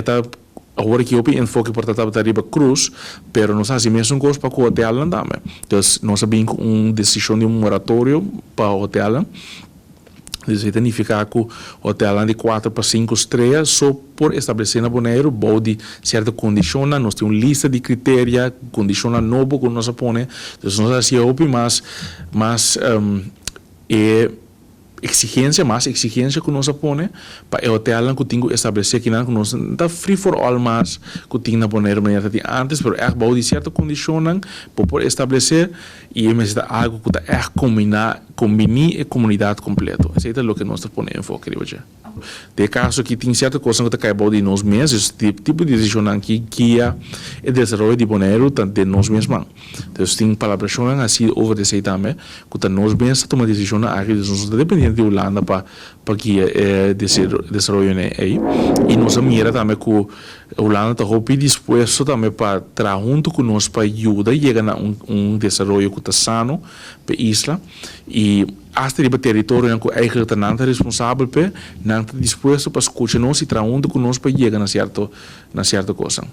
Ta awor aki hopi enfoke por ta tabata riba cruise, pero nos a haci mesun cos pa cu hotelnan tambe. Dus nos a bin cu un decision di un moratorio pa hotelnan. Dus esey ta nifica cu hotelnan di cuater pa cinco strea so por establece na Boneiru bou di cierto condicionnan. Nos tin un lista di criteria, condicionnan nobo cu nos a pone. Dus nos a haci hopi mas mas e exigencia, mas exigencia cu nos a pone pa e hotelnan cu tin cu establece akinan, cu nos no ta free for all mas cu tin na Boneiru manera ta tin antes, pero echt bou di cierto condicionnan bo por establece y e mester ta algo cu ta echt combina, combini e comunidad completo. Esey ta loke nos ta pone enfoke riba dje. Den e caso aki tin cierto cosnan cu ta cay bou di nos mes, dus tipo di decisionnan ki guia e desaroyo di Boneiru ta den nos mes man. Dus tin palabracionnan haci over di esey tambe, cu ta nos mes ta tuma decisionnan aki, dus nos no ta dependiente di Hulanda pa pa guia e desaroyonan ey. Y nos a mira tambe cu Hulanda ta hopi dispuesto tambe pa traha hunto cu nos pa yuda yega na un un desaroyo cu ta sano pa e isla y hasta riba territorionan cu eigenlijk ta nan ta responsabel p'e, nan ta dispuesto pa scucha nos y traha hunto cu nos pa yega na cierto na cierto cosnan.